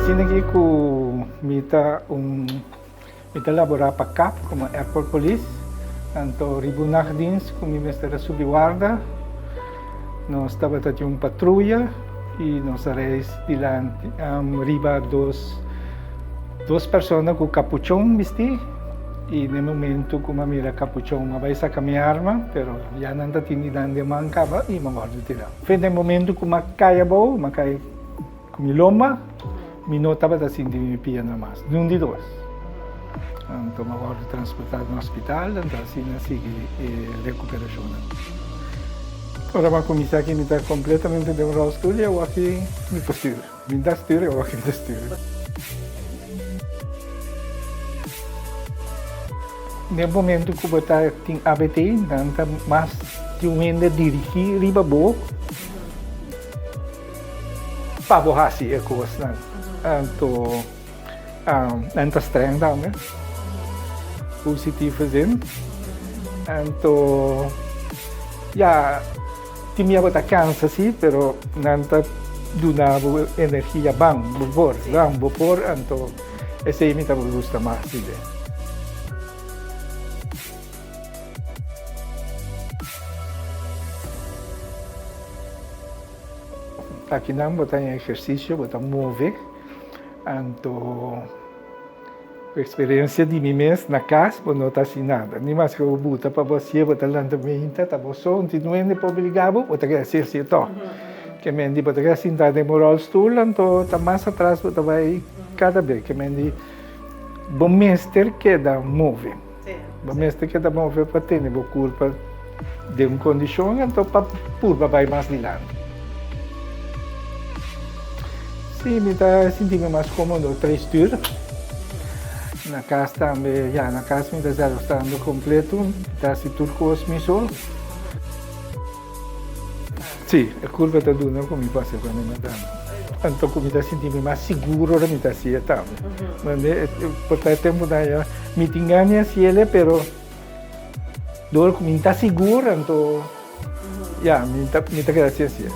Asina aki ku mi ta un mi ta laborá pa cap komo airport police, anto riba un nachtdienst ku mi mester a subi warda, nos tabata tin un patruya i nos a reis dilanti riba dos dos persona ku kapuchon bistí i na e momento ku mi a mira kapuchon mi a bai saka mi arma pero ya nan ta tin di nan den man kaba i mi a wòrdu tirá. Fe na e momento ku mi a kai abou, mi a kai ku mi lomba, mi no tabata sinti mi pianan mas, ni un di dos. Anto mi a wòrdu transportá na hospital, anto asina a sigui e rekuperashonnan. Ora mi a kuminsá aki mi ta kompletamente den un ròlstul i awor aki mi por stuur. Mi ta stuur i awor aki mi ta stuur. Den momento ku bo ta tin ABT, nan ta mas di un hende dirigí riba bo pa bo hasi e kosnan. Anto nan ta streng tambe, positieve zin. Anto ya tin bia bo ta kansa si, pero nan ta duna bo energia ban bo por, ban bo por, anto esei mi ta gusta mas di dje. Akinan bo ta haña ehersisio, bo ta move, anto ku eksperensia di mi mes na kas bo no ta hasi nada. Ni maske bo buta pa bo hasié, bo ta lanta meinta, ta bo so, un tin hende por obligá bo, bo ta keda hasi hasié tòg. Ke men di bo ta keda sintá den bo ròlstul, anto ta mas atras bo ta bai kada bes. Ke men di bo mester keda move. Bo mester keda move pa tene bo kurpa den un kondishon anto pa purba bai mas dilanti. Sí, mi ta sinti mi mas kómodo traistür. Na kas tambe, ya, na kas mi ta zelfstandig kompleto, mi ta hasi tur kos mi so. Sí, e kurpa ta duna ku mi pasa ku mi madame. Anto ku mi ta sinti mi mas sigur ora mi ta hasié tambe. Mande por ta e tempunan ya mi tin gana di hasiel pero dor ku mi ta sigur anto ya mi ta mi ta keda hasi hasié.